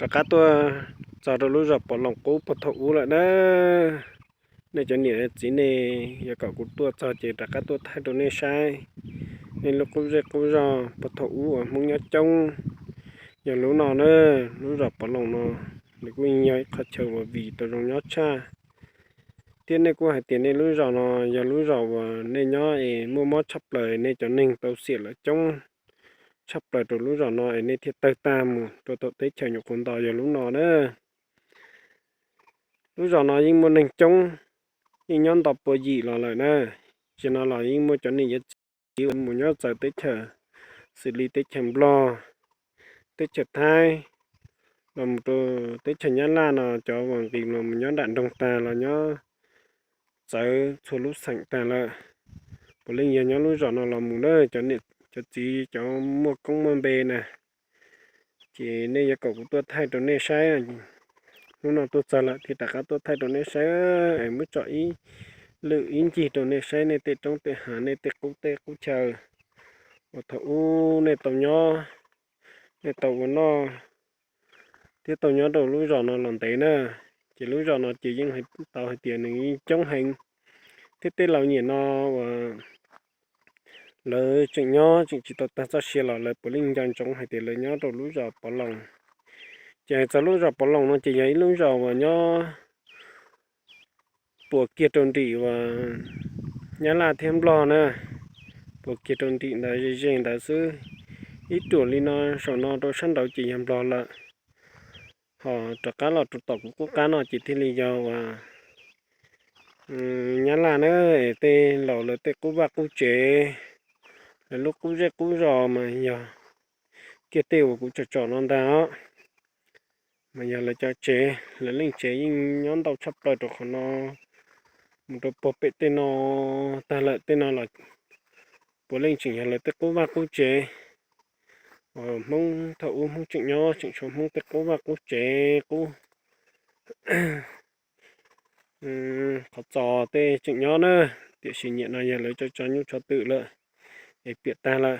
Rov qab tuaj txog rau lub zos Pov Loos qub puag thaum ub lawm na. Nej cov niam txiv nej yuav kom kuv tuaj txog ces rov qab tuaj thaij rau nej saib. Nej lub qub zej qub zog puag thaum ub uas Hmoob nyob coob yog lub no na. Lub zos Pov Loos no nws kuj yog ib qhov chaw uas vim tau zoo nyob tshaj, thiab nej kuj hais tias nej lub zos no yog lub zos uas nej nyob es muaj mob tshaj plaws, nej cov neeg tau xiam lawm coob tshaj plaws rau lub zos no es nej thiaj tawg tag mus rau tom teb chaws nyuam qhuav nto yog lub no na. Lub zos no yeej muaj neeg coob, yeej nyob nto pua yim los lawm na. Tsis no los yeej muaj cov niam yuav txiv mus nyob txawv teb chaws xws li teb chaws Nplog, teb chaws Thaib, los mus rau teb chaws Nyab Laj no cov uas nqis los mus nyob nram nroog tag los nyob txawv txhua lub xeem tag lawm. Puav leej yog nyob lub zos no los mus na, cov niam cov txiv cov muaj koob muaj npe na. Ces nej yuav kom kuv tuaj thaij rau nej saib. Hnub no tuaj txog lawm thiaj rov qab tuaj thaij rau nej saib es muab tso ib lwm ib ncig rau nej saib nej tej roob tej hav, nej tej qub teb qub chaw uas thaum ub nej tau nyob, nej tau ua noj thiab tau nyob rau lub zos no los ntev na. Ces lub zos no ces yeej tau hais tias nws yeej coob heev, thiab tej laus nyiam no uas lawv tseem nyob tseem tsis tau tag txoj sia los lawv puav leej nco ntsoov hais tias lawv nyob rau lub zos Pov Loos. Ces hais txog lub zos Pov Loos no ces yog ib lub zos uas nyob puas kiag rau nrim uas Nyab Laj thiab Nplog na, puas kiag rau nrim ntawd ze ze ntawd xwb. Ib ruam li no saum no rau sab nraud ces yog Nplog lawm, ho rov qab los rau tom kuv qub qab no ces thiaj li yog uas Nyab Laj na. Es tej laus lawv tej qub vaj qub tsev, lawv lub qub zej qub zos mas yog kiag tej uas kuv tsom tsom no ntag os, mas yog lawv cov tsev, lawv leej tsev yeej nyob ntau tshaj plaws rau qhov no mus rau puag pem tej no tag lawm. Tej no los puav leej tseem yog lawv tej qub vaj qub tsev uas Hmoob thaum ub Hmoob tseem nyob tseem tshuav Hmoob tej qub vaj qub tsev qub qhov txos tej tseem nyob na, tiam sis niaj no yog lawv tso tso nyuj tso twm lawm es piam tag lawm.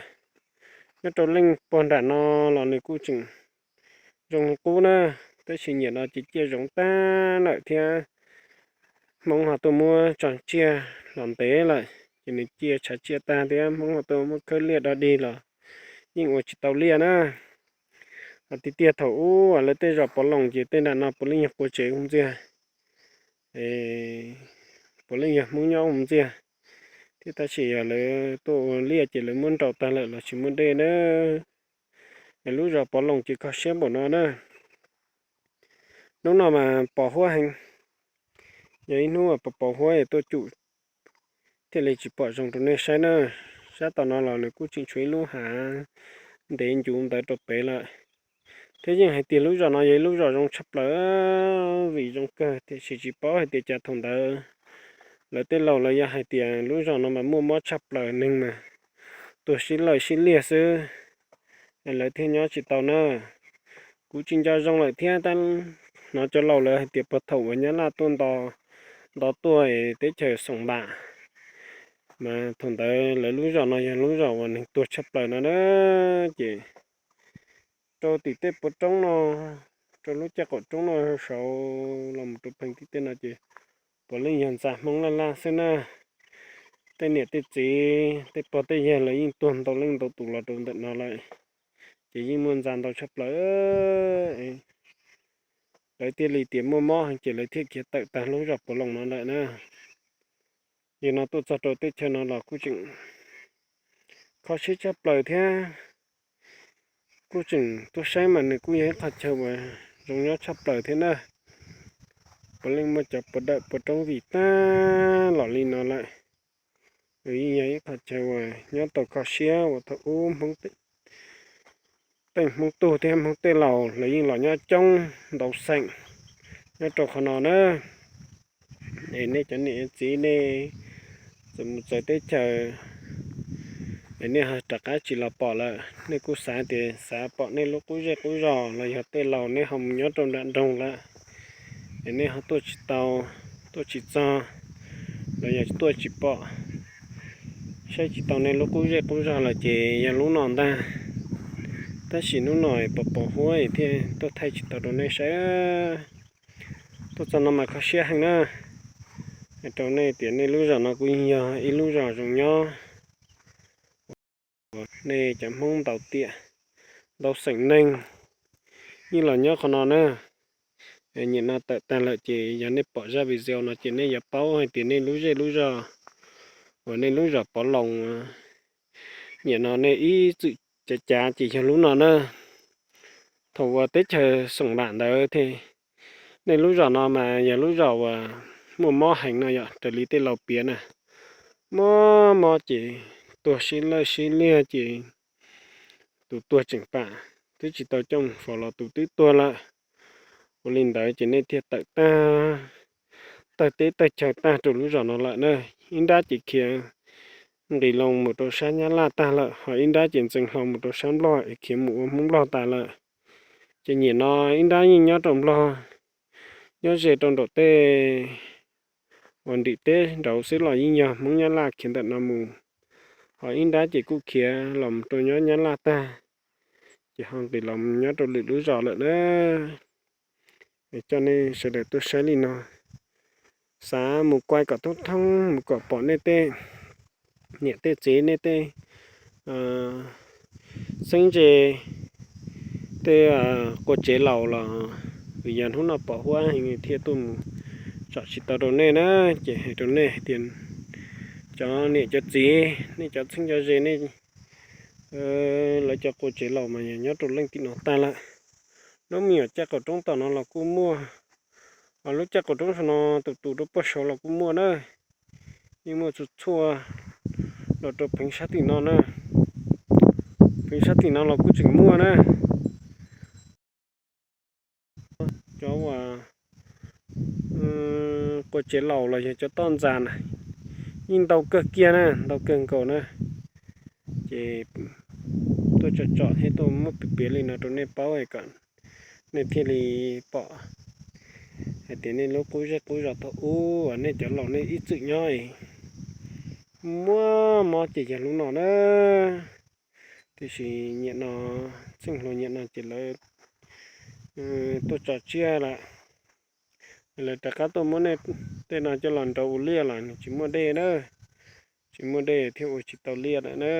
Nyob rau leej puag nram no los nws kuj tseem zoo li qub na, tab sis niaj no ces ciaj zoov tag lawm thiab Hmoob ho tuaj muab tso tsiaj los ntev lawm ces nws ciaj tshav tsiaj tag thiab Hmoob ho tuaj muab khawb liaj dog dig los yeej ua tsis tau liaj na. Tiag tiag thaum ub lawv tej zos Pov Loos ces tej nram no puav leej yog quav tsev hu ntxiag, puav leej yog Hmoob nyob hu ntxiag, thiab tab sis yog lawv tuaj ua liaj ces lawv muab nraus tag lawm los tsis muaj dej na. Es lub zos Pov Loos ces kho siab npaum no na. Hnub no mas pos huab heev, yog ib hnub pos pos huab es tuaj cum thiaj li tsis pom zoo rau nej saib na. Sab tom no los nws kuj tseem tshuav ib lub hav ntev ncuv ntawd rau pem lawm. Thiab yeej hais tias lub zos no yog ib lub zos zoo tshaj plaws, vim zoo kawg tiam sis tsis paub hais tias cas thaum ntawd lawv tej laus lawv yog hais tias lub zos no mas muaj mob tshaj plaws, neeg mas tuag sib lawj sib liag xwb, lawv thiaj nyob tsis tau na. Kuv tsis nco zoo lawm thiab tab hnov cov laus lawv hais tias puag thaum uas Nyab Laj tuaj nto, nto tuaj teb chaws Xoom Npam, mas thaum ntawd lawv lub zos no yog lub zos uas neeg tuag tshaj plaws no na. Ces rau tim tej puas roob no, rau lub caj qaum roob no saud los mus rau pheej tim tej no ces puav leej yog ntxa Hmoob laj laj xwb na. Tej niam tej txiv tej pog tej yawg lawv yeej tuag ntau leej ntau tus los rau ntawm no lawm, ces yeej muaj ntxa ntau tshaj plaws. Lawv thiaj li tias muaj mob heev ces lawv thiaj khiav tawm tag lub zos Pov Loos no lawm na. Yog no tuaj txog rau teb chaws no los kuj tseem kho siab tshaj plaws thiab. Kuj tseem tuaj saib mas nws kuj yog ib qho chaw uas zoo nyob tshaj plaws thiab na. Puav leej muaj cov puas dawm puas roob vim tag los li no lawm. Nws yeej yog ib qho chaw uas nyob tau kho siab uas thaum ub Hmoob, tej Hmoob tub thiab Hmoob tej laus lawv yeej los nyob coob ntau xeem nyob rau qhov no na. Es nej cov niam txiv nej txawm mus txawv teb chaws es nej ho rov qab tsis los pom lawm, nej kuj xav tias xav pom nej lub qub zej qub zos los yog tej laus nej ho mus nyob rau nram nroog lawm, es nej ho tuaj tsis tau, tuaj tsis txog, los yog tuaj tsis pom, saib tsis tau nej lub qub zej qub zos lawm ces yog lub no ntag. Tab sis hnub no pos pos huab thiaj tuaj thaij tsis tau rau nej saib. Tuaj txog no mas kho siab heev na. Hais rau nej tias nej lub zos no kuj yog ib lub zos zoo nyob, nej cov Hmoob ntau tiam ntau xeem neeg yeej los nyob qhov no na. Nim no tawm tag lawm ces yog nej pom zaj video no ces nej yuav paub hais tias nej lub zej lub zos uas nej lub zos Pov Loos, nim no nej ib txwm cav cav ces yog lub no na. Thaum uas teb chaws xoom vam ntawd thiab, nej lub zos no mas yog lub zos uas muaj mob heev no yom, raws li tej laus piav na. Mob mob ces tuag sib lawj sib liag ces tus tuag tseem pam, twb tsis tau cooj faus los tus twb tuag lawm. Ua li ntawd ces nej thiaj tawm tag, tawg teb tawg chaw tag rau lub zos no lawm na. Ib nrab ces khiav nqis loo mus rau sab Nyab Laj tag lawm, ho ib nrab ces ntxeev hlo mus rau sab Nplog es khiav mus ua Hmoob Nplog tas lawm. Ces nim no ib nrab yeej nyob rau Nplog, nyob ze rau nraum tej uas nrim teb nraud xwb los yeej yog Hmoob Nyab Laj khiav ntawm no mus, ho ib nrab ces kuj khiav los rau nyob Nyab Laj tag, ces ho nqis los nyob rau lwm lub zos lawm na. Coj nej sawv daws tuaj saib li no, xav mus kuaj kom thoob thoob mus kom pom nej tej niam tej txiv nej tej xeeb ze, tej qua tsev laus los vim yog hnub no pos huab heev thiaj tuaj mus tsom tsis tau rau nej na. Ces hais rau nej hais tias cov niam cov txiv nej cov txheeb cov ze nej, lawv cov qua tsev laus mas yog nyob rau leej tim no tag lawm. Lub me nyuam caj qaum roob tom no los kuj muaj, ho lub caj qaum roob saum no tus tus rau puag saud los kuj muaj na. Yeej muaj txhua txhua los rau pheev sab tim no na, pheev sab tim no los kuj tseem muaj na. Cov uas qua tsev laus los yog cov toj ntxas na, yeej ntau kawg kiag na, ntau kawg nkaus na. Ces tuaj tsom tsom thiab tuaj muab piav piav li no rau nej paub kom nej thiaj li pom hais tias nej lub qub zej qub zos thaum ub uas nej cov laus nej ib txwm nyob muaj mob ces yog lub no na. Tiam sis nim no, txheej hluas nim no ces lawv tuaj tso tsiaj lawm, lawv rov qab tuaj muab nej tej no coj los nrauv ua liaj los nws tsis muaj dej na, tsis muaj dej thiab ua tsis tau liaj lawm na.